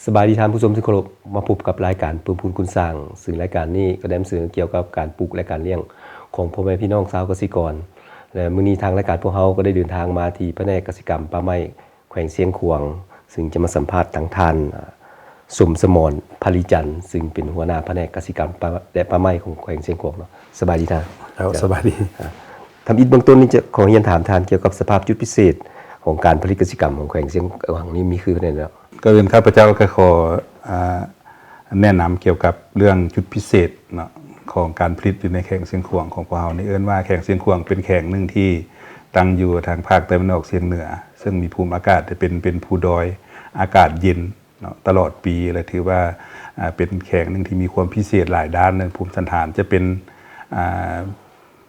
ສະບາຍດີທ່ານຜູ້ຊົມທີ່ເຄົາລົບ, ມາພົບກັບລາຍການເພີ່ມພູນຄູນສ້າງ, ຊຶ່ງລາຍການນີ້ກໍໄດ້ນຳສະເໜີກ່ຽວກັບການປູກ ແລະ ການລ້ຽງຂອງພໍ່ແມ່ພີ່ນ້ອງຊາວກະສິກອນ. ແລະ ມື້ນີ້ທາງລາຍການພວກເຮົາກໍໄດ້ເດີນທາງມາທີ່ພະແນກກະສິກຳປ່າໄມ້ແຂວງຊຽງຂວາງ, ຊຶ່ງຈະມາສຳພາດທາງທ່ານ ສົມສະໝອນ ພະລິຈັນ, ຊຶ່ງເປັນຫົວໜ້າພະແນກກະສິກຳ ແລະ ປ່າໄມ້ຂອງແຂວງຊຽງຂວາງເນາະ. ສະບາຍດີທ່ານ. ເຈົ້າ ເຈົ້າ ສະບາຍດີ. ອ່າ ທຳອິດເບື້ອງຕົ້ນນີ້ຈະຂໍຮຽນຖາມທ່ານກ່ຽວກັບສະພາບຈຸດພິເສດຂອງການຜະລິດກະສິກຳຂອງແຂວງຊຽງຂວາງນີ້ມີຄືແນວໃດເນາະ? ກ່ອນອື່ນຂ້າພະເຈົ້າກໍຂໍ ອາ ແນະນຳກ່ຽວກັບເລື່ອງຈຸດພິເສດເນາະ ຂອງການຜະລິດຢູ່ໃນແຂວງຊຽງຂວາງຂອງພວກເຮົານີ້. ເອີ້ນວ່າແຂວງຊຽງຂວາງເປັນແຂວງໜຶ່ງທີ່ຕັ້ງຢູ່ທາງພາກຕາເວັນອອກສຽງເໜືອ, ເຊິ່ງມີພູມອາກາດຈະເປັນ ເປັນພູດອຍ, ອາກາດເຢັນເນາະ ຕະຫຼອດປີ ແລະ ຖືວ່າ ອາ ເປັນແຂວງໜຶ່ງທີ່ມີຄວາມພິເສດຫຼາຍດ້ານໃນພູມສັນຖານ, ຈະເປັນ ອາ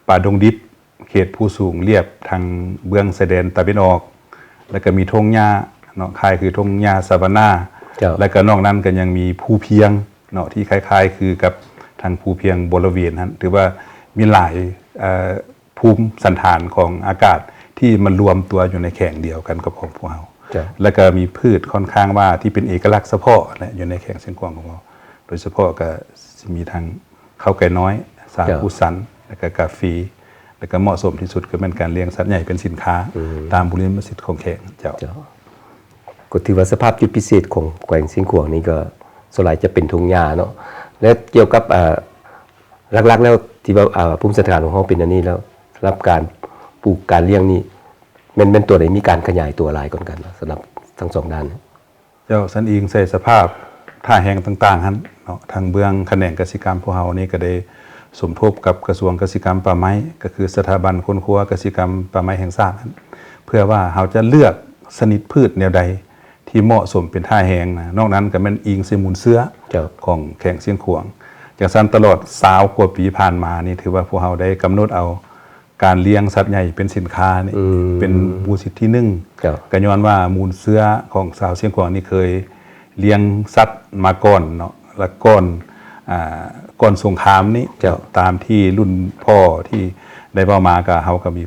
ປ່າດົງດິບ, ເຂດພູສູງລຽບທາງເບື້ອງຊາຍແດນຕາເວັນອອກ, ແລ້ວກໍມີທົ່ງຫຍ້າເນາະ ຄ້າຍຄືທົ່ງຫຍ້າຊາວານາ, ເຈົ້າ ແລ້ວກໍນອກນັ້ນກໍຍັງມີພູພຽງເນາະ ທີ່ຄ້າຍໆຄືກັບທາງພູພຽງບໍລິເວນຫັ້ນ. ຖືວ່າມີຫຼາຍ ເອີ ພູມສັນຖານຂອງອາກາດທີ່ມາລວມຕົວຢູ່ໃນແຂວງດຽວກັນກັບຂອງພວກເຮົາ, ເຈົ້າ ແລ້ວກໍມີພືດຂ້ອນຂ້າງວ່າທີ່ເປັນເອກະລັກສະເພາະແຫຼະ ຢູ່ໃນແຂວງຊຽງຂວາງຂອງເຮົາ. ໂດຍສະເພາະກໍຊິມີທັງ ເຂົ້າໄກ່ນ້ອຍ, ສາ ເຈົ້າ ຄູສັນ ແລ້ວກະກາເຟ, ແລ້ວກະເໝາະສົມທີ່ສຸດກໍແມ່ນການລ້ຽງສັດໃຫຍ່ເປັນສິນຄ້າ ອືມ ຕາມບຸລິມະສິດຂອງແຂວງ. ເຈົ້າ ເຈົ້າ ກໍຖືວ່າສະພາບຈຸດພິເສດຂອງແຂວງຊຽງຂວາງນີ້ກໍສ່ວນຫຼາຍຈະເປັນທົ່ງຫຍ້າເນາະ. ແລະ ກ່ຽວກັບ ອາ ຫຼັກໆແລ້ວທີ່ວ່າ ອາ ພູມສັນຖານຂອງເຮົາເປັນອັນນີ້ແລ້ວ ສຳລັບການປູກການລ້ຽງນີ້ ແມ່ນ ແມ່ນຕົວໃດມີການຂະຫຍາຍຕົວຫຼາຍກວ່າກັນ ສຳລັບທັງສອງດ້ານ? ເຈົ້າ ສັນອີງໃສ່ສະພາບທ່າແຮງຕ່າງໆຫັ້ນເນາະ, ທາງເບື້ອງຂະແໜງກະສິກຳພວກເຮົານີ້ກໍໄດ້ສົມທົບກັບກະຊວງກະສິກຳປ່າໄມ້ ກໍຄືສະຖາບັນຄົ້ນຄວ້າກະສິກຳປ່າໄມ້ແຫ່ງຊາດຫັ້ນ ເພື່ອວ່າເຮົາຈະເລືອກຊະນິດພືດແນວໃດທີ່ເໝາະສົມເປັນທ່າແຮງນະ, ນອກນັ້ນກໍແມ່ນອີງໃສ່ມູນເຊື້ອ ເຈົ້າ ຂອງແຂວງຊຽງຂວາງ. ຈັ່ງຊັ້ນຕະຫຼອດຊາວກວ່າປີຜ່ານມານີ້ ຖືວ່າພວກເຮົາໄດ້ກຳນົດເອົາ ການລ້ຽງສັດໃຫຍ່ເປັນສິນຄ້ານີ້ ອືມ ເປັນໝູ່ສິດທີໜຶ່ງ ເຈົ້າ ກໍຍ້ອນວ່າມູນເຊື້ອຂອງຊາວຊຽງຂວາງນີ້ເຄີຍລ້ຽງສັດມາກ່ອນເນາະ ແລະ ກ່ອນ ອາ ກ່ອນສົງຄາມນີ້ ເຈົ້າ ຕາມທີ່ລຸ້ນພໍ່ທີ່ໄດ້ເວົ້າມາ ກໍເຮົາກໍມີ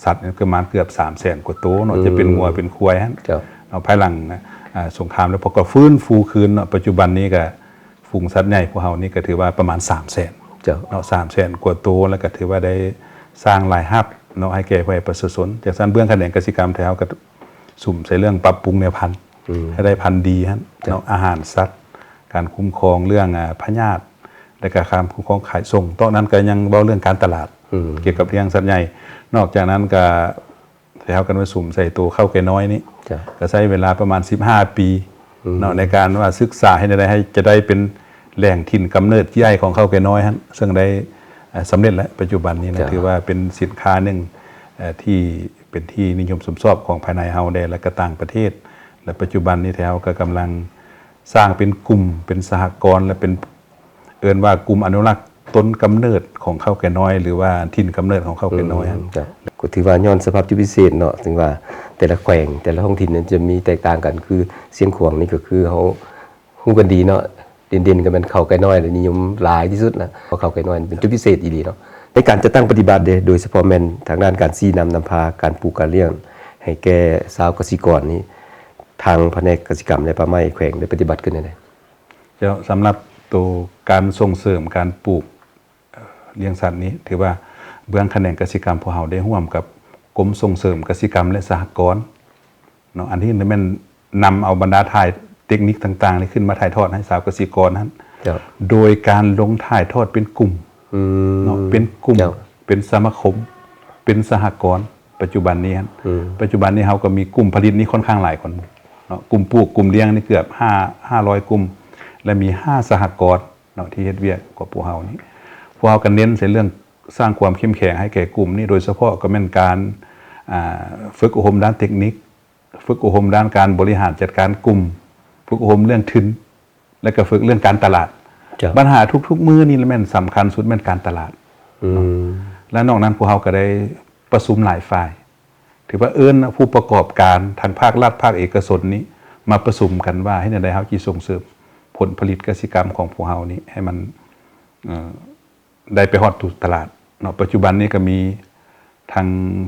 ສັດປະມານເກືອບສາມແສນກວ່າໂຕເນາະ ອືມ ຈະເປັນງົວເປັນຄວາຍຫັ້ນ ເຈົ້າ ເນາະ. ພາຍຫຼັງ ອາ ສົງຄາມແລ້ວ ເຂົາກໍຟື້ນຟູຄືນເນາະ, ປັດຈຸບັນນີ້ກໍ ຝູງສັດໃຫຍ່ພວກເຮົານີ້ກໍຖືວ່າປະມານສາມແສນ ເຈົ້າ ເນາະ ສາມແສນກວ່າໂຕ ແລ້ວກໍຖືວ່າໄດ້ສ້າງລາຍຮັບເນາະ ໃຫ້ແກ່ພໍ່ແມ່ປະຊາຊົນ. ຈັ່ງຊັ້ນເບື້ອງຂະແໜງກະສິກຳໄທເຮົາກໍສຸມໃສ່ເລື່ອງປັບປຸງແນວພັນ ອືມ ໃຫ້ໄດ້ພັນດີຫັ້ນ ເຈົ້າ ເນາະ ອາຫານສັດ, ການຄຸ້ມຄອງເລື່ອງ ອາ ພະຍາດ ແລະກະການຄຸ້ມຄອງຂາຍສົ່ງ. ນອກນັ້ນກໍຍັງເວົ້າເລື່ອງການຕະຫຼາດ ອືມ ກ່ຽວກັບລ້ຽງສັດໃຫຍ່. ນອກຈາກນັ້ນກໍ ແລ້ວເຮົາກໍມາສຸມໃສ່ໂຕເຂົ້າໄກ່ນ້ອຍນີ້ ເຈົ້າ ກໍໃຊ້ເວລາປະມານສິບຫ້າປີ ອືມ ເນາະ ໃນການວ່າສຶກສາເຮັດແນວໃດໃຫ້ຈະໄດ້ເປັນແຫຼ່ງຖິ່ນກຳເນີດທີ່ໃຫຍ່ຂອງເຂົ້າໄກ່ນ້ອຍຫັ້ນ ເຊິ່ງໄດ້ ເອີ ສຳເລັດແລ້ວ. ປັດຈຸບັນນີ້ນະ ເຈົ້າ ຖືວ່າເປັນສິນຄ້າໜຶ່ງ ເອີ ທີ່ເປັນທີ່ນິຍົມຊົມຊອບຂອງພາຍໃນເຮົາແດ່ ແລະ ກໍຕ່າງປະເທດ ແລະ ປັດຈຸບັນນີ້ແທ້ເຮົາກໍກຳລັງ ສ້າງເປັນກຸ່ມ ເປັນສະຫະກອນ ແລະ ເປັນ ເອີ້ນວ່າກຸ່ມອະນຸລັກຕົ້ນກຳເນີດຂອງເຂົ້າໄກ່ນ້ອຍ ຫຼືວ່າຖິ່ນກຳເນີດຂອງເຂົ້າໄກ່ນ້ອຍ. ອືມ ເຈົ້າ ກໍຖືວ່າຍ້ອນສະພາບຈຸດພິເສດເນາະ ເຊິ່ງວ່າແຕ່ລະແຂວງ ແຕ່ລະທ້ອງຖິ່ນນັ້ນຈະມີແຕກຕ່າງກັນ. ຄືຊຽງຂວາງນີ້ກໍຄືເຮົາຮູ້ກັນດີເນາະ ເດັ່ນໆກໍແມ່ນເຂົ້າໄກ່ນ້ອຍ ນິຍົມຫຼາຍທີ່ສຸດນະ ເພາະເຂົ້າໄກ່ນ້ອຍເປັນຈຸດພິເສດອີ່ຫຼີເນາະ. ໃນການຈັດຕັ້ງປະຕິບັດເດ ໂດຍສະເພາະແມ່ນທາງດ້ານການຊີ້ນຳນຳພາ ການປູກການລ້ຽງໃຫ້ແກ່ຊາວກະສິກອນນີ້ ທາງພະແນກກະສິກຳ ແລະ ປ່າໄມ້ແຂວງໄດ້ປະຕິບັດຂຶ້ນແນວໃດ? ເຈົ້າ ສຳລັບໂຕການສົ່ງເສີມການປູກ ເອີ ລ້ຽງສັດນີ້ ຖືວ່າເບື້ອງຂະແໜງກະສິກຳພວກເຮົາໄດ້ຮ່ວມກັບກົມສົ່ງເສີມກະສິກຳ ແລະ ສະຫະກອນເນາະ, ອັນທີ່ແມ່ນນຳເອົາບັນດາຖ່າຍເຕັກນິກຕ່າງໆນີ້ຂຶ້ນມາຖ່າຍທອດໃຫ້ຊາວກະສິກອນຫັ້ນ ເຈົ້າ ໂດຍການລົງຖ່າຍທອດເປັນກຸ່ມ ອືມ ເນາະ ເປັນກຸ່ມ ເຈົ້າ ເປັນສະມາຄົມ ເປັນສະຫະກອນ. ປັດຈຸບັນນີ້ຫັ້ນ ອືມ ປັດຈຸບັນນີ້ເຮົາກໍມີກຸ່ມຜະລິດນີ້ຄ່ອນຂ້າງຫຼາຍກວ່າໝູ່ເນາະ, ກຸ່ມປູກ ກຸ່ມລ້ຽງນີ້ເກືອບຫ້າ ຫ້າຮ້ອຍກຸ່ມ ແລະ ມີຫ້າສະຫະກອນ ເນາະ ທີ່ເຮັດວຽກກັບພວກເຮົານີ້ ພວກເຮົາກໍເນັ້ນໃສ່ເລື່ອງສ້າງຄວາມເຂັ້ມແຂງໃຫ້ແກ່ກຸ່ມນີ້ ໂດຍສະເພາະກໍແມ່ນການ ອາ ຝຶກອົບຮົມດ້ານເຕັກນິກ, ຝຶກອົບຮົມດ້ານການບໍລິຫານຈັດການກຸ່ມ, ຝຶກອົບຮົມເລື່ອງທຶນ ແລະ ກໍຝຶກເລື່ອງການຕະຫຼາດ. ເຈົ້າ ບັນຫາທຸກໆມື້ນີ້ແມ່ນສຳຄັນສຸດແມ່ນການຕະຫຼາດ ອືມ ເນາະ ແລະ ນອກນັ້ນພວກເຮົາກໍໄດ້ປະຊຸມຫຼາຍຝ່າຍ ຖືວ່າເອີ້ນຜູ້ປະກອບການທັງພາກລັດ ພາກເອກະຊົນນີ້ມາປະຊຸມກັນວ່າ ເຮັດແນວໃດເຮົາຊິສົ່ງເສີມຜົນຜະລິດກະສິກຳຂອງພວກເຮົານີ້ໃຫ້ມັນ ເອີ ໄດ້ໄປຮອດສູ່ຕະຫຼາດເນາະ. ປັດຈຸບັນນີ້ກໍມີທາງ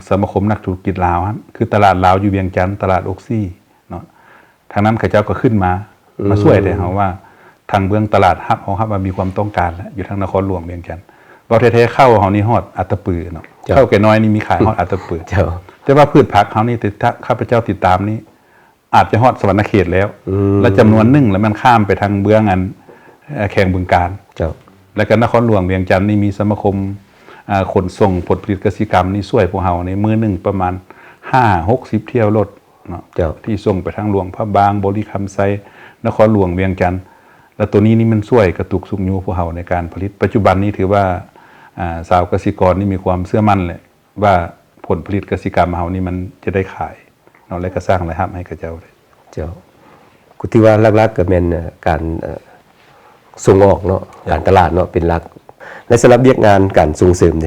ສະມາຄົມນັກທຸລະກິດລາວຫັ້ນ ຄືຕະຫຼາດລາວຢູ່ວຽງຈັນ ຕະຫຼາດອົກຊີເນາະ, ທາງນັ້ນເຂົາເຈົ້າກໍຂຶ້ນມາ ມາຊ່ວຍແດ່ເຮົາວ່າ ທາງເບື້ອງຕະຫຼາດຮັບ ເຮົາຮັບວ່າມີຄວາມຕ້ອງການແລ້ວ ຢູ່ທາງນະຄອນຫຼວງວຽງຈັນ. ເວົ້າແທ້ໆ ເຂົ້າເຮົານີ້ຮອດອັດຕະປືເນາະ ເຈົ້າ ເຂົ້າແກ່ນ້ອຍນີ້ມີຂາຍຮອດອັດຕະປື ເຈົ້າ ແຕ່ວ່າພືດຜັກເຮົານີ້ ທີ່ຂ້າພະເຈົ້າຕິດຕາມນີ້ ອາດຈະຮອດສະຫວັນນະເຂດແລ້ວ ອືມ ແລະ ຈຳນວນໜຶ່ງລະແມ່ນຂ້າມໄປທາງເບື້ອງອັນ ເອີ ແຂວງບຶງການ ເຈົ້າ ແລະກະນະຄອນຫຼວງວຽງຈັນນີ້ມີສະມາຄົມ ອາ ຂົນສົ່ງຜົນຜະລິດກະສິກຳນີ້ຊ່ວຍພວກເຮົາໃນມື້ໜຶ່ງປະມານຫ້າຫົກສິບຖ້ຽວລົດເນາະ ເຈົ້າ ທີ່ສົ່ງໄປທາງຫຼວງພະບາງ, ບໍລິຄຳໄຊ, ນະຄອນຫຼວງວຽງຈັນ ແລະໂຕນີ້ນີ້ມັນຊ່ວຍກະຕຸກຊຸກຍູ້ພວກເຮົາໃນການຜະລິດ. ປັດຈຸບັນນີ້ຖືວ່າ ອາ ຊາວກະສິກອນນີ້ມີຄວາມເຊື່ອໝັ້ນແຫຼະ ວ່າຜົນຜະລິດກະສິກຳເຮົານີ້ມັນຈະໄດ້ຂາຍເນາະ ແລະກະສ້າງລາຍຮັບໃຫ້ເຂົາເຈົ້າໄດ້. ເຈົ້າ ກໍຖືວ່າຫຼັກໆກໍແມ່ນ ເອີ ການ ເອີ ສົ່ງອອກເນາະ ເຈົ້າ ການຕະຫຼາດເນາະເປັນຫຼັກ. ແລະສຳລັບວຽກງານການສົ່ງເສີມເດ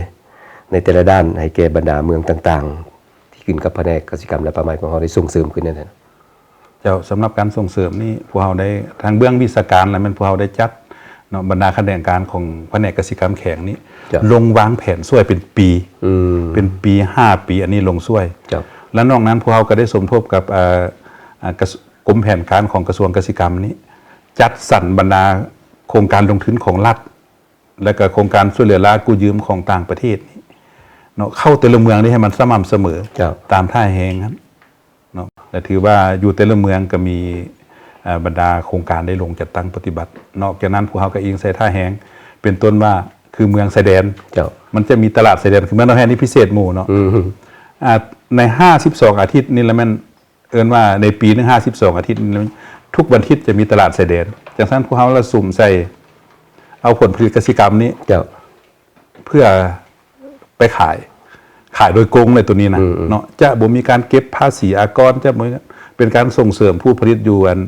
ໃນແຕ່ລະດ້ານໃຫ້ແກ່ບັນດາເມືອງຕ່າງໆ ທີ່ຂຶ້ນກັບພະແນກກະສິກຳ ແລະປ່າໄມ້ຂອງເຮົາໄດ້ສົ່ງເສີມຂຶ້ນແນວໃດ? ເຈົ້າ ສຳລັບການສົ່ງເສີມນີ້ ພວກເຮົາໄດ້ ທາງເບື້ອງວິຊາການລະແມ່ນພວກເຮົາໄດ້ຈັດເນາະ ບັນດາຂະແໜງການຂອງພະແນກກະສິກຳແຂວງນີ້ ເຈົ້າ ລົງວາງແຜນຊ່ວຍເປັນປີ ອືມ ເປັນປີ ຫ້າປີ ອັນນີ້ລົງຊ່ວຍ ເຈົ້າ ແລະນອກນັ້ນພວກເຮົາກໍໄດ້ສົມທົບກັບ ເອີ ອາ ກະ ກົມແຜນການຂອງກະຊວງກະສິກຳນີ້ ຈັດສັນບັນດາໂຄງການລົງທຶນຂອງລັດ ແລະກະໂຄງການຊ່ວຍເຫຼືອລ້າກູ້ຢືມຂອງຕ່າງປະເທດນີ້ເນາະ ເຂົ້າແຕ່ລະເມືອງນີ້ໃຫ້ມັນສະໝ່ຳສະເໝີ ເຈົ້າ ຕາມທ່າແຮງຫັ້ນ ເນາະ ແລະຖືວ່າຢູ່ແຕ່ລະເມືອງກໍມີ ເອີ ບັນດາໂຄງການໄດ້ລົງຈັດຕັ້ງປະຕິບັດ. ນອກຈາກນັ້ນ ພວກເຮົາກໍອີງໃສ່ທ່າແຮງ ເປັນຕົ້ນວ່າ ຄືເມືອງຊາຍແດນ ເຈົ້າ ມັນຈະມີຕະຫຼາດຊາຍແດນ ຄືເມືອງໜອງແຮນີ້ພິເສດໝູ່ເນາະ ອືມ ອາ ໃນຫ້າສິບສອງອາທິດນີ້ລະແມ່ນ ເອີ້ນວ່າໃນປີໜຶ່ງຫ້າສິບສອງອາທິດ ທຸກວັນທິດຈະມີຕະຫຼາດຊາຍແດນ. ຈັ່ງຊັ້ນພວກເຮົາລະສຸມໃສ່ເອົາຜົນຜະລິດກະສິກຳນີ້ ເຈົ້າ ເພື່ອ ໄປຂາຍ ຂາຍໂດຍກົງເລີຍໂຕນີ້ນະ ອືມໆ ເນາະ ຈະບໍ່ມີການເກັບພາສີອາກອນ ຈະບໍ່ມີ ເປັນການສົ່ງເສີມຜູ້ຜະລິດຢູ່ອັນ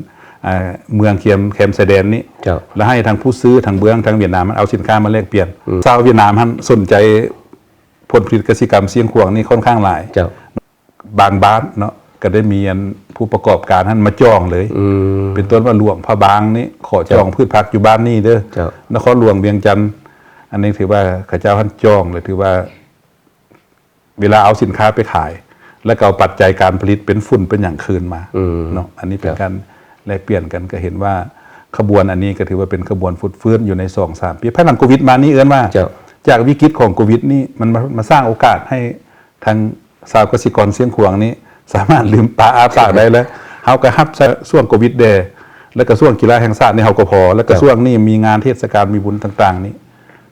ອາ ເມືອງແຄມ ແຄມຊາຍແດນນີ້ ເຈົ້າ ແລະໃຫ້ທາງຜູ້ຊື້ທາງເບື້ອງທາງຫວຽດນາມມັນເອົາສິນຄ້າມາແລກປ່ຽນ ອືມ ຊາວຫວຽດນາມຫັ້ນສົນໃຈຜົນຜະລິດກະສິກຳຊຽງຂວາງນີ້ຄ່ອນຂ້າງຫຼາຍ ເຈົ້າ ບາງບ້ານເນາະ ກໍໄດ້ມີອັນຜູ້ປະກອບການຫັ້ນມາຈອງເລີຍ ອືມ ເປັນຕົ້ນວ່າຫຼວງພະບາງນີ້ ຂໍຈອງ ເຈົ້າ ພືດຜັກຢູ່ບ້ານນີ້ເດີ ເຈົ້າ ນະຄອນຫຼວງວຽງຈັນ ອັນນີ້ຖືວ່າເຂົາເຈົ້າຫັ້ນຈອງ ແລະຖືວ່າ ເວລາເອົາສິນຄ້າໄປຂາຍ ແລ້ວກໍເອົາປັດໄຈການຜະລິດເປັນຝຸ່ນເປັນຫຍັງຄືນມາ ອືມ ເນາະ ອັນນີ້ເປັນ ເຈົ້າ ການແລກປ່ຽນກັນ ກໍເຫັນວ່າຂະບວນອັນນີ້ກໍຖືວ່າເປັນຂະບວນຟົດຟື້ນຢູ່ໃນສອງສາມປີ ພາຍຫຼັງໂຄວິດມານີ້ ເອີ້ນວ່າ ເຈົ້າ ຈາກວິກິດຂອງໂຄວິດນີ້ ມັນມາ ມາສ້າງໂອກາດໃຫ້ ທາງຊາວກະສິກອນຊຽງຂວາງນີ້ ສາມາດລືມຕາອ້າປາກໄດ້ແລ້ວ ເຮົາກໍຮັບໃຊ້ຊ່ວງໂຄວິດແດ່ ແລ້ວກໍຊ່ວງກິລາແຫ່ງຊາດນີ້ເຮົາກໍພໍ ແລ້ວກໍ ເຈົ້າ ຊ່ວງນີ້ມີງານເທດສະການມີບຸນຕ່າງໆນີ້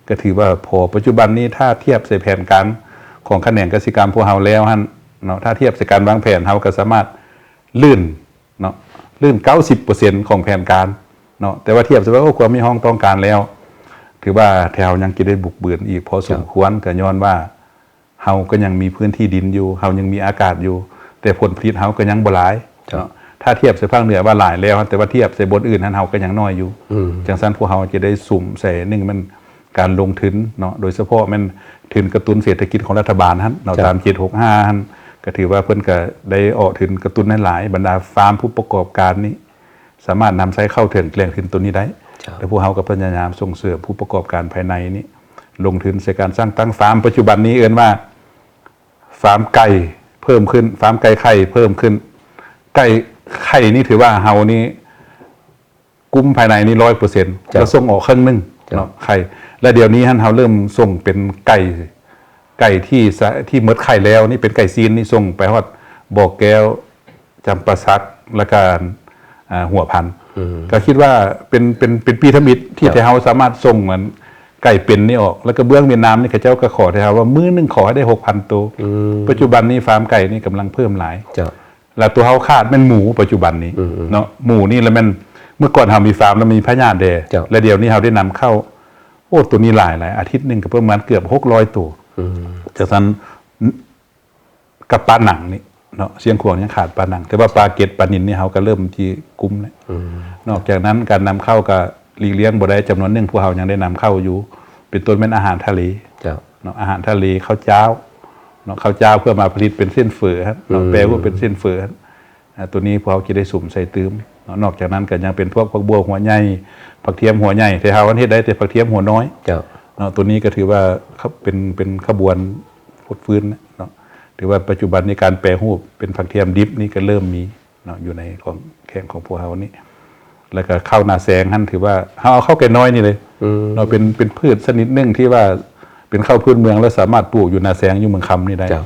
ກໍຖືວ່າພໍ. ປັດຈຸບັນນີ້ຖ້າທຽບໃສ່ແຜນການຂອງຂະແໜງກະສິກຳພວກເຮົາແລ້ວຫັ້ນເນາະ ຖ້າທຽບໃສ່ການວາງແຜນ ເຮົາກໍສາມາດລື່ນເນາະ ລື່ນເກົ້າສິບເປີເຊັນຂອງແຜນການເນາະ ແຕ່ວ່າທຽບໃສ່ວ່າ ໂອ້ ຄວາມຮຽກຮ້ອງຕ້ອງການແລ້ວ ຖືວ່າແຖວເຮົາຍັງຈະໄດ້ບຸກບືນອີກພໍສົມຄວນ ເຈົ້າ ກໍຍ້ອນວ່າ ເຮົາກໍຍັງມີພື້ນທີ່ດິນຢູ່ ເຮົາຍັງມີອາກາດຢູ່ ແຕ່ຜົນຜະລິດເຮົາກໍຍັງບໍ່ຫຼາຍ ເຈົ້າ ເນາະ ຖ້າທຽບໃສ່ພາກເໜືອວ່າຫຼາຍແລ້ວ ແຕ່ວ່າທຽບໃສ່ບ່ອນອື່ນຫັ້ນ ເຮົາກໍຍັງນ້ອຍຢູ່ ອືມ ຈັ່ງຊັ້ນພວກເຮົາຈະໄດ້ສຸມໃສ່ ໜຶ່ງແມ່ນການລົງທຶນເນາະ ໂດຍສະເພາະແມ່ນທຶນກະຕຸ້ນເສດຖະກິດຂອງລັດຖະບານຫັ້ນເນາະ ເຈົ້າ ຕາມເຈັດຫົກຫ້າຫັ້ນ ກໍຖືວ່າເພິ່ນກໍໄດ້ອອກທຶນກະຕຸ້ນໃຫ້ຫຼາຍ ບັນດາຟາມຜູ້ປະກອບການນີ້ ສາມາດນຳໃຊ້ເຂົ້າເຖິງແຫຼ່ງທຶນໂຕນີ້ໄດ້ ເຈົ້າ ແລະ ພວກເຮົາກໍພະຍາຍາມສົ່ງເສີມຜູ້ປະກອບການພາຍໃນນີ້ ລົງທຶນໃສ່ການສ້າງຕັ້ງຟາມ ປັດຈຸບັນນີ້ເອີ້ນວ່າຟາມໄກ່ເພີ່ມຂຶ້ນ ຟາມໄກ່ໄຂ່ເພີ່ມຂຶ້ນ ໄກ່ໄຂ່ນີ້ຖືວ່າເຮົານີ້ກຸ້ມພາຍໃນນີ້ຮ້ອຍເປີເຊັນ ເຈົ້າ ແລ້ວສົ່ງອອກເຄິ່ງໜຶ່ງ ເຈົ້າ ເນາະ ໄຂ່ ແລະ ດຽວນີ້ຫັ້ນເຮົາເລີ່ມສົ່ງເປັນໄກ່ ໄກ່ທີ່ສະ ທີ່ໝົດໄຂ່ແລ້ວນີ້ເປັນໄກ່ຊີ້ນນີ້ ສົ່ງໄປຮອດບໍ່ແກ້ວ ຈຳປາສັກ ແລະກະ ອາ ຫົວພັນ ອືມ ກໍຄິດວ່າເປັນ ເປັນ ເປັນປີທຳອິດທີ່ ເຈົ້າ ທີ່ເຮົາສາມາດສົ່ງອັນໄກ່ເປັນນີ້ອອກ ແລ້ວກະເບື້ອງຫວຽດນາມນີ້ ເຂົາເຈົ້າກໍຂໍແຕ່ເຮົາວ່າມື້ໜຶ່ງຂໍໃຫ້ໄດ້ຫົກພັນໂຕ ອືມ ປັດຈຸບັນນີ້ຟາມໄກ່ນີ້ກຳລັງເພີ່ມຫຼາຍ ເຈົ້າ ແລ້ວຕົວເຮົາຂາດແມ່ນໝູ ປັດຈຸບັນນີ້ ອືມໆ ເນາະ ໝູນີ້ລະແມ່ນ ເມື່ອກ່ອນເຮົາມີຟາມແລ້ວມີພະຍາດແດ່ ເຈົ້າ ແລະ ດຽວນີ້ເຮົາໄດ້ນຳເຂົ້າ ໂອ້ ໂຕນີ້ຫຼາຍໆ ອາທິດໜຶ່ງກໍປະມານເກືອບຫົກຮ້ອຍໂຕ ອືມ ຈັ່ງຊັ້ນ ກັບປາໜັງນີ້ເນາະ ຊຽງຂວາງຍັງຂາດປາໜັງ ແຕ່ວ່າປາເກັດ ປານິນນີ້ເຮົາກໍເລີ່ມທີ່ກຸ້ມແລ້ວ ອືມ ນອກຈາກນັ້ນການນຳເຂົ້າກໍຫຼີກລ່ຽງບໍ່ໄດ້ ຈຳນວນໜຶ່ງພວກເຮົາຍັງໄດ້ນຳເຂົ້າຢູ່ ເປັນຕົ້ນແມ່ນອາຫານທະເລ ເຈົ້າ ເນາະ ອາຫານທະເລ ເຂົ້າຈ້າວເນາະ ເຂົ້າຈ້າວເພື່ອມາຜະລິດເປັນເສັ້ນເຝີເນາະ ອືມ ແປຮູບເປັນເສັ້ນຝີ ອາ ໂຕນີ້ພວກເຮົາຈະໄດ້ສຸມໃສ່ຕື່ມເນາະ ນອກຈາກນັ້ນກໍຍັງເປັນພວກຜັກບົ່ວຫົວໃຫຍ່ ຜັກທຽມຫົວໃຫຍ່ ແຕ່ເຮົາເຮັດໄດ້ແຕ່ຜັກທຽມຫົວນ້ອຍ ເຈົ້າ ເນາະ ໂຕນີ້ກໍຖືວ່າເປັນ ເປັນຂະບວນຟົດຟື້ນເນາະ ຖືວ່າປັດຈຸບັນນີ້ການແປຮູບເປັນຜັກທຽມດິບນີ້ກໍເລີ່ມມີເນາະ ຢູ່ໃນຂອງແຂວງຂອງພວກເຮົານີ້ ແລ້ວກໍເຂົ້ານາແຊງຫັ້ນ ຖືວ່າເຮົາເອົາເຂົ້າໄກ່ນ້ອຍນີ້ເລີຍ ອືມ ເນາະ ເປັນ ເປັນພືດຊະນິດໜຶ່ງທີ່ວ່າເປັນເຂົ້າພື້ນເມືອງ ແລະ ສາມາດປູກຢູ່ນາແຊງຢູ່ເມືອງຄຳນີ້ໄດ້ ເຈົ້າ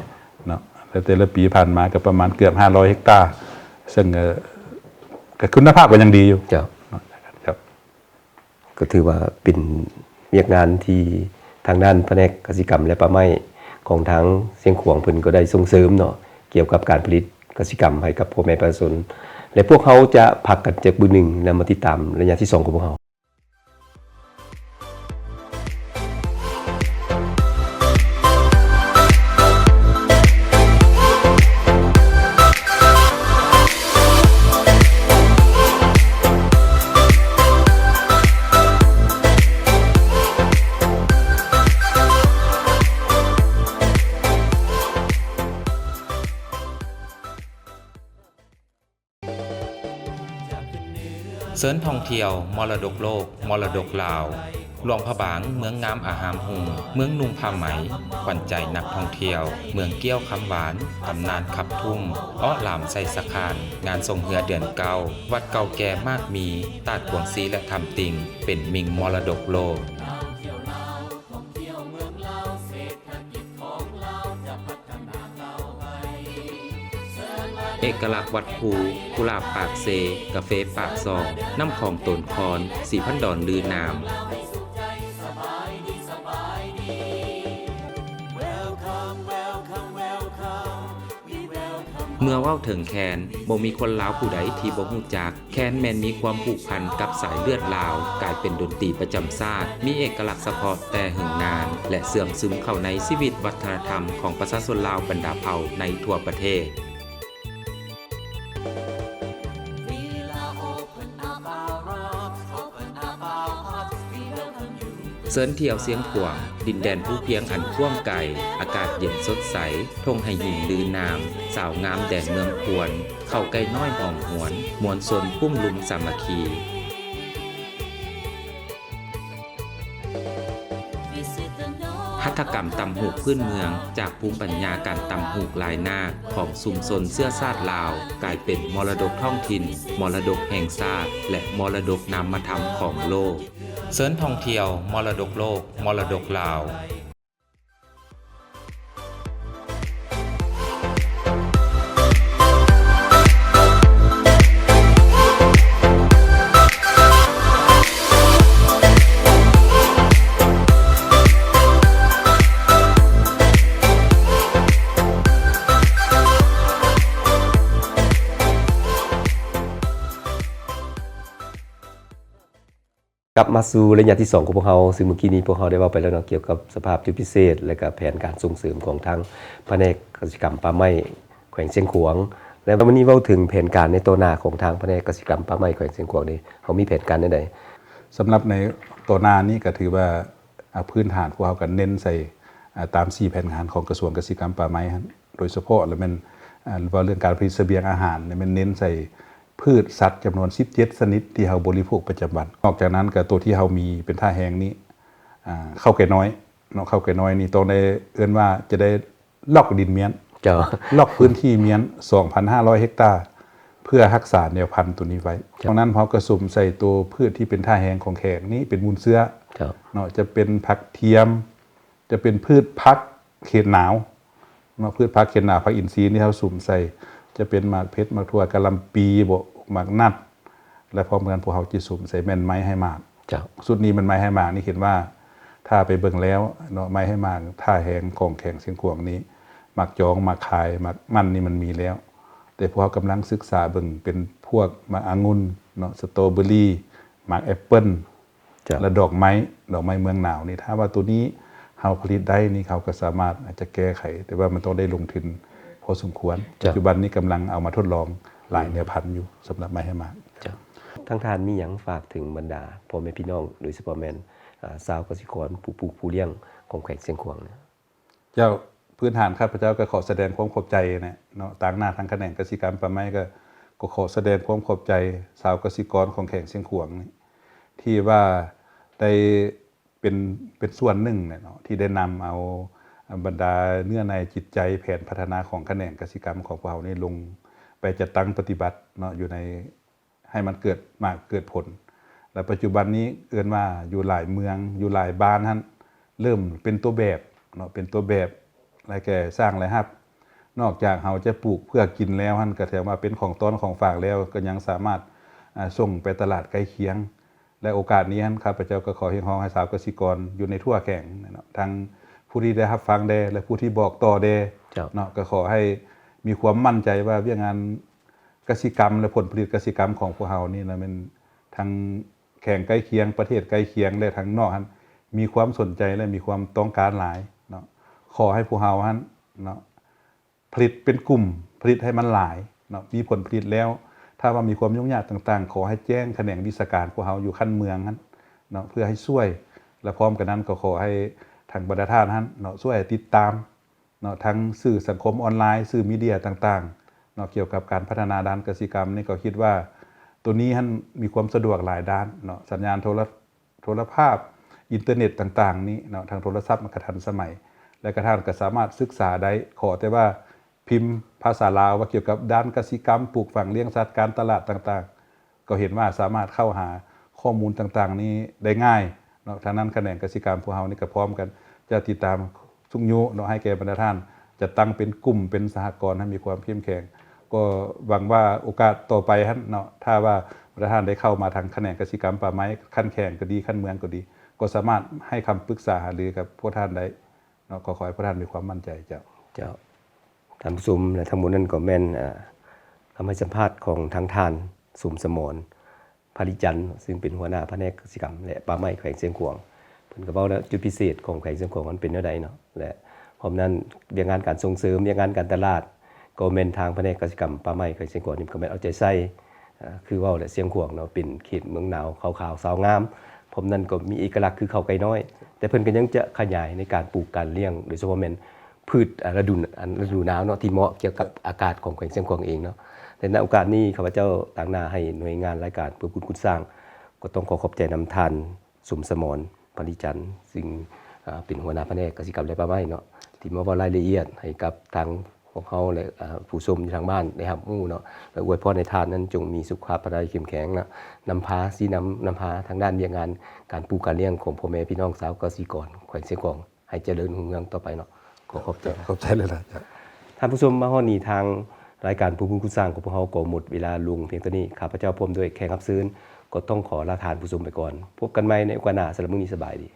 ເນາະ. ແລະ ແຕ່ລະປີຜ່ານມາກໍປະມານເກືອບຫ້າຮ້ອຍເຮັກຕາ ເຊິ່ງ ເອີ ກໍຄຸນນະພາບກໍຍັງດີຢູ່ ເຈົ້າ ເນາະ ເຈົ້າ. ກໍຖືວ່າເປັນວຽກງານທີ່ທາງດ້ານພະແນກກະສິກຳ ແລະ ປ່າໄມ້ຂອງທາງຊຽງຂວາງເພິ່ນກໍໄດ້ສົ່ງເສີມເນາະ ກ່ຽວກັບການຜະລິດກະສິກຳໃຫ້ກັບພໍ່ແມ່ປະຊາຊົນ ແລະ ພວກເຮົາຈະພັກກັນຈັກບຶດໜຶ່ງ ແລ້ວມາຕິດຕາມໄລຍະທີສອງຂອງພວກເຮົາ. ເຊີນທ່ອງທ່ຽວມໍລະດົກໂລກ ມໍລະດົກລາວ. ຫຼວງພະບາງ ເມືອງງາມອາຮາມຮຸ່ງ, ເມືອງນຸ່ງຜ້າໄໝ, ຂວັນໃຈນັກທ່ອງທ່ຽວ, ເມືອງກ້ຽວຄຳຫວານ, ຕຳນານຂັບທຸ່ມ, ເອາະຫຼາມໄຊສະຄານ, ງານສົ່ງເຮືອເດືອນເກົ້າ, ວັດເກົ່າແກ່ມາກມີ, ຕາດກວາງຊີ ແລະ ຖ້ຳຕິ່ງ ເປັນມິ່ງມໍລະດົກໂລກ. ເອກະລັກວັດພູ, ກຸຫຼາບປາກເຊ, ກາເຟປາກຊອງ, ນ້ຳຂອງໂຕນຄອນ, ສີພັນດອນລືນາມ. ເມື່ອເວົ້າເຖິງແຄນ, ບໍ່ມີຄົນລາວຜູ້ໃດທີ່ບໍ່ຮູ້ຈັກ. ແຄນແມ່ນມີຄວາມຜູກພັນກັບສາຍເລືອດລາວ, ກາຍເປັນດົນຕີປະຈຳຊາດ, ມີເອກະລັກສະເພາະແຕ່ເຫິງນານ ແລະ ເຊື່ອມຊຶມເຂົ້າໃນຊີວິດວັດທະນະທຳຂອງປະຊາຊົນລາວບັນດາເຜົ່າໃນທົ່ວປະເທດ. ເຊີນທ່ຽວຊຽງຂວາງ, ດິນແດນພູພຽງອັນກວ້າງໄກ, ອາກາດເຢັນສົດໃສ, ທົ່ງໄຫຫີນລືນາມ, ສາວງາມແດນເມືອງຄວນ, ເຂົ້າໄກ່ນ້ອຍຫອມຫວນ, ມວນຊົນກຸ້ມລຸມສາມັກຄີ. ຫັດຖະກຳຕ່ຳຫູກພື້ນເມືອງ ຈາກພູມປັນຍາການຕ່ຳຫູກລາຍນາກຂອງຊຸມຊົນເຊື້ອຊາດລາວ ກາຍເປັນມໍລະດົກທ້ອງຖິ່ນ, ມໍລະດົກແຫ່ງຊາດ ແລະ ມໍລະດົກນາມະທຳຂອງໂລກ. ເຊີນທ່ອງທ່ຽວ ມໍລະດົກໂລກ, ມໍລະດົກລາວ. ກັບມາສູ່ໄລຍະທີສອງຂອງພວກເຮົາ, ຊຶ່ງເມື່ອກີ້ນີ້ພວກເຮົາໄດ້ເວົ້າໄປແລ້ວເນາະ ກ່ຽວກັບສະພາບຈຸດພິເສດ ແລະ ກະແຜນການສົ່ງເສີມຂອງທາງພະແນກກະສິກຳປ່າໄມ້ແຂວງຊຽງຂວາງ ແລະ ມື້ນີ້ເວົ້າເຖິງແຜນການໃນຕໍ່ໜ້າຂອງທາງພະແນກກະສິກຳປ່າໄມ້ແຂວງຊຽງຂວາງນີ້ ເຮົາມີແຜນການແນວໃດ? ສຳລັບໃນຕໍ່ໜ້ານີ້ກະຖືວ່າ ອາ ພື້ນຖານພວກເຮົາກະເນັ້ນໃສ່ ອາ ຕາມສີ່ແຜນງານຂອງກະຊວງກະສິກຳປ່າໄມ້ຫັ້ນ ໂດຍສະເພາະລະແມ່ນ ອາ ເວົ້າເລື່ອງການຜະລິດສະບຽງອາຫານ ແມ່ນເນັ້ນໃສ່ ພືດສັດຈຳນວນສິບເຈັດຊະນິດທີ່ເຮົາບໍລິໂພກປະຈຳວັນ. ນອກຈາກນັ້ນກະໂຕທີ່ເຮົາມີເປັນທ່າແຮງນີ້ ອາ ເຂົ້າໄກ່ນ້ອຍເນາະ, ເຂົ້າໄກ່ນ້ອຍນີ້ຕ້ອງໄດ້ເອີ້ນວ່າຈະໄດ້ລັອກດິນມ້ຽນ ເຈົ້າ ລັອກພື້ນທີ່ມ້ຽນ ສອງພັນຫ້າຮ້ອຍເຮັກຕາ ເພື່ອຮັກສາແນວພັນໂຕນີ້ໄວ້. ເຈົ້າ ນອກນັ້ນເຮົາກະສຸມໃສ່ໂຕພືດທີ່ເປັນທ່າແຮງຂອງແຂງນີ້ເປັນມູນເຊື້ອ ເຈົ້າ ເນາະ, ຈະເປັນຜັກທຽມ ຈະເປັນພືດຜັກເຂດໜາວເນາະ, ພືດຜັກເຂດໜາວ ຜັກອິນຊີນີ້ເຮົາສຸມໃສ່ ຈະເປັນໝາກເຜັດ ໝາກຖົ່ວ ກະຫຼ່ຳປີບໍ ໝາກນັດ ແລະ ພ້ອມກັນພວກເຮົາຈະສຸມໃສ່ແມ່ນໄມ້ໃຫ້ໝາກ. ເຈົ້າ ຊຸດນີ້ແມ່ນໄມ້ໃຫ້ໝາກນີ້ ເຫັນວ່າຖ້າໄປເບິ່ງແລ້ວເນາະ ໄມ້ໃຫ້ໝາກທ່າແຮງຂອງແຂງຊຽງຂວາງນີ້ ໝາກຈອງ ໝາກຄາຍ ໝາກມັນນີ້ມັນມີແລ້ວ ແຕ່ພວກເຮົາກຳລັງສຶກສາເບິ່ງເປັນພວກໝາກອະງຸ່ນເນາະ ສະຕໍເບີຣີ ໝາກແອັບເປິ້ນ ເຈົ້າ ແລະ ດອກໄມ້ ດອກໄມ້ເມືອງໜາວນີ້ ຖ້າວ່າໂຕນີ້ເຮົາຜະລິດໄດ້ນີ້ ເຮົາກະສາມາດອາດຈະແກ້ໄຂ ແຕ່ວ່າມັນຕ້ອງໄດ້ລົງທຶນພໍສົມຄວນ. ເຈົ້າ ປັດຈຸບັນນີ້ກຳລັງເອົາມາທົດລອງຫຼາຍແນວພັນຢູ່ ສຳລັບໄມ້ໃຫ້ໝາກ. ເຈົ້າ ທາງທ່ານມີຫຍັງຝາກເຖິງບັນດາພໍ່ແມ່ພີ່ນ້ອງ ໂດຍສະເພາະແມ່ນ ອາ ຊາວກະສິກອນ ຜູ້ປູກຜູ້ລ້ຽງຂອງແຂວງຊຽງຂວາງ? ເຈົ້າ ພື້ນຖານຂ້າພະເຈົ້າກະຂໍສະແດງຄວາມຂອບໃຈແຫຼະເນາະ ຕາງໜ້າທາງຂະແໜງກະສິກຳປ່າໄມ້ ກະ ກະຂໍສະແດງຄວາມຂອບໃຈຊາວກະສິກອນຂອງແຂງຊຽງຂວາງນີ້ ທີ່ວ່າໄດ້ເປັນ ເປັນສ່ວນໜຶ່ງແຫຼະເນາະ ທີ່ໄດ້ນຳເອົາ ອາ ບັນດາເນື້ອໃນຈິດໃຈແຜນພັດທະນາຂອງຂະແໜງກະສິກຳຂອງພວກເຮົານີ້ ລົງໄປຈັດຕັ້ງປະຕິບັດເນາະ ຢູ່ໃນ ໃນ ຫ້ມັນເກີດໝາກເກີດຜົນ. ແລະ ປັດຈຸບັນນີ້ເອີ້ນວ່າຢູ່ຫຼາຍເມືອງ ຢູ່ຫຼາຍບ້ານຫັ້ນ ເລີ່ມເປັນຕົວແບບເນາະ ເປັນຕົວແບບ ແລະ ແກ່ສ້າງລາຍຮັບ. ນອກຈາກເຮົາຈະປູກເພື່ອກິນແລ້ວຫັ້ນ ກໍຖືວ່າເປັນຂອງຕ້ອນຂອງຝາກແລ້ວ ກໍຍັງສາມາດ ອາ ສົ່ງໄປຕະຫຼາດໃກ້ຄຽງ. ແລະ ໂອກາດນີ້ຫັ້ນ ຂ້າພະເຈົ້າກໍຂໍຮຽກຮ້ອງໃຫ້ຊາວກະສິກອນຢູ່ໃນທົ່ວແຂວງເນາະ ທັງຜູ້ທີ່ໄດ້ຮັບຟັງແດ່ ແລະ ຜູ້ທີ່ບອກຕໍ່ແດ່ ເຈົ້າ ເນາະ ກໍຂໍໃຫ້ມີຄວາມໝັ້ນໃຈວ່າວຽກງານກະສິກຳ ແລະ ຜົນຜະລິດກະສິກຳຂອງພວກເຮົານີ້ນະ ແມ່ນທັງແຂວງໃກ້ຄຽງ ປະເທດໃກ້ຄຽງ ແລະ ທາງນອກຫັ້ນ ມີຄວາມສົນໃຈ ແລະ ມີຄວາມຕ້ອງການຫຼາຍເນາະ. ຂໍໃຫ້ພວກເຮົາຫັ້ນເນາະ ຜະລິດເປັນກຸ່ມ ຜະລິດໃຫ້ມັນຫຼາຍເນາະ ມີຜົນຜະລິດແລ້ວ ຖ້າວ່າມີຄວາມຫຍຸ້ງຍາກຕ່າງໆ ຂໍໃຫ້ແຈ້ງຂະແໜງວິຊາການພວກເຮົາຢູ່ຂັ້ນເມືອງຫັ້ນເນາະ ເພື່ອໃຫ້ຊ່ວຍ ແລະ ພ້ອມກັນນັ້ນກໍຂໍໃຫ້ທາງບັນດາທ່ານຫັ້ນເນາະ ຊ່ວຍຕິດຕາມເນາະ ທາງສື່ສັງຄົມອອນລາຍ ສື່ມີເດຍຕ່າງໆເນາະ ກ່ຽວກັບການພັດທະນາດ້ານກະສິກຳນີ້ ກໍຄິດວ່າໂຕນີ້ຫັ້ນມີຄວາມສະດວກຫຼາຍດ້ານເນາະ ສັນຍານໂທລະ ໂທລະພາບ ອິນເຕີເນັດຕ່າງໆນີ້ເນາະ ທາງໂທລະສັບມັນກໍທັນສະໄໝ ແລະ ກະທ່ານກໍສາມາດສຶກສາໄດ້. ຂໍແຕ່ວ່າພິມພາສາລາວວ່າກ່ຽວກັບດ້ານກະສິກຳ ປູກຝັງລ້ຽງສັດ ການຕະຫຼາດຕ່າງໆ ກໍເຫັນວ່າສາມາດເຂົ້າຫາຂໍ້ມູນຕ່າງໆນີ້ໄດ້ງ່າຍເນາະ. ທາງນັ້ນຂະແໜງກະສິກຳພວກເຮົານີ້ກໍພ້ອມກັນຈະຕິດຕາມຊຸກຍູ້ເນາະ ໃຫ້ແກ່ບັນດາທ່ານ ຈັດຕັ້ງເປັນກຸ່ມ ເປັນສະຫະກອນໃຫ້ມີຄວາມເຂັ້ມແຂງ. ກໍຫວັງວ່າໂອກາດຕໍ່ໄປຫັ້ນເນາະ ຖ້າວ່າບັນດາທ່ານໄດ້ເຂົ້າມາທາງຂະແໜງກະສິກຳປ່າໄມ້ ຂັ້ນແຂວງກໍດີ ຂັ້ນເມືອງກໍດີ ກໍສາມາດໃຫ້ຄຳປຶກສາຫາລືກັບພວກທ່ານໄດ້ເນາະ. ກໍຂໍໃຫ້ພວກທ່ານມີຄວາມໝັ້ນໃຈ. ເຈົ້າ ເຈົ້າ ທ່ານຜູ້ຊົມ ແລະ ທັງໝົດນັ້ນກໍແມ່ນ ເອີ ຄຳໃຫ້ສຳພາດຂອງທາງທ່ານ ສົມສະໝອນ ຜາລິຈັນ ຊຶ່ງເປັນຫົວໜ້າພະແນກກະສິກຳ ແລະ ປ່າໄມ້ແຂວງຊຽງຂວາງ. ເພິ່ນກໍເວົ້າແລ້ວ ຈຸດພິເສດຂອງແຂວງຊຽງຂວາງມັນເປັນແນວໃດເນາະ ແລະ ພ້ອມນັ້ນວຽກງານການສົ່ງເສີມ ວຽກງານການຕະຫຼາດ ກໍແມ່ນທາງພະແນກກະສິກຳປ່າໄມ້ແຂວງຊຽງຂວາງນີ້ກໍແມ່ນເອົາໃຈໃສ່ ເອີ ຄືເວົ້າແຫຼະ ຊຽງຂວາງເນາະ ເປັນເຂດເມືອງໜາວ ຂາວໆ ຊາວງາມ ພ້ອມນັ້ນກໍມີເອກະລັກຄືເຂົ້າໄກ່ນ້ອຍ ແຕ່ເພິ່ນກໍຍັງຈະຂະຫຍາຍໃນການປູກການລ້ຽງ ໂດຍສະເພາະແມ່ນພືດ ອາ ລະດູ ອັນ ລະດູໜາວເນາະ ທີ່ເໝາະກ່ຽວກັບອາກາດຂອງແຂວງຊຽງຂວາງເອງເນາະ. ແລະ ໃນໂອກາດນີ້ ຂ້າພະເຈົ້າຕາງໜ້າໃຫ້ໜ່ວຍງານລາຍການເພື່ອບຸນຄຸນສ້າງ ກໍຕ້ອງຂໍຂອບໃຈນຳທ່ານ ສົມສະໝອນ ຜາລິຈັນ ຊຶ່ງ ອາ ເປັນຫົວໜ້າພະແນກກະສິກຳ ແລະ ປ່າໄມ້ເນາະ ທີ່ມາເວົ້າລາຍລະອຽດໃຫ້ກັບທາງພວກເຮົາ ແລະ ອາ ຜູ້ຊົມຢູ່ທາງບ້ານໄດ້ຮັບຮູ້ເນາະ ແລະ ອວຍພອນໃຫ້ທ່ານນັ້ນຈົ່ງມີສຸຂະພາບພະລາເຂັ້ມແຂງເນາະ ນຳພາຊີ້ນຳ ນຳພາທາງດ້ານວຽກງານການປູກການລ້ຽງຂອງພໍ່ແມ່ພີ່ນ້ອງຊາວກະສິກອນແຂວງຊຽງຂວາງ ໃຫ້ຈະເລີນຮຸ່ງເຮືອງຕໍ່ໄປເນາະ. ຂໍຂອບໃຈ. ຂອບໃຈຫຼາຍໆ. ທ່ານຜູ້ຊົມ ມາຮອດນີ້ ທາງລາຍການເພື່ອບຸນຄຸນສ້າງຂອງພວກເຮົາກໍໝົດເວລາລົງພຽງເທົ່ານີ້. ຂ້າພະເຈົ້າພ້ອມດ້ວຍແຂກຮັບເຊີນ ກໍຕ້ອງຂໍລາທ່ານຜູ້ຊົມໄປກ່ອນ. ພົບກັນໃໝ່ໃນໂອກາດໜ້າ. ສຳລັບມື້ນີ້ ສະບາຍດີ.